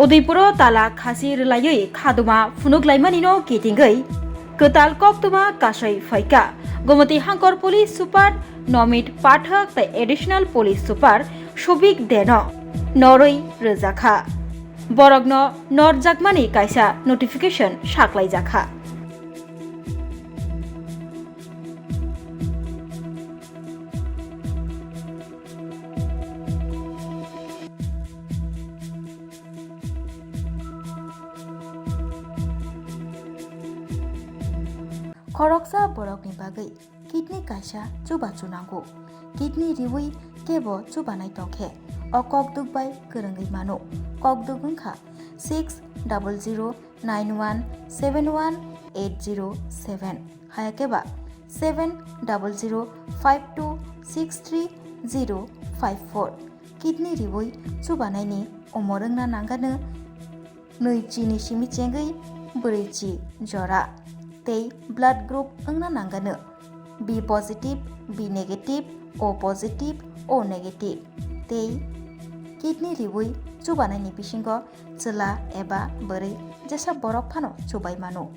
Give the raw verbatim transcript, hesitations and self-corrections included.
Udaipuro tala khasi rwlaiwi khaduma phunuk laimanino kitingwi kwtal koktwma kasai phaikha Gomoti Hangkor Police Super Nomit Pathak tei Additional Police Super Subik Deno norwi rwjakha. Borokno norjakmani kaisa notification saklaijakha. Khoroksa borokni bagwi kidney kaisa chubachu nango. Kidney riwi kebo chubanai tongkhe o kokduk bai kwrwngwi mano. Kokduk wngkha six double zero nine one seven one eight zero seven, hayakhe ba seven double zero five two six three zero five four. Kidney riwi chubanaini umor wngna nangano nwi chini simi chengwi bwrwi chi jora tei blood group wngna nangano B positive, B negative, O positive, O negative tei kidney riwi chubanaini bisingo chwla eba bwrwi jesa borok phano chubai mano.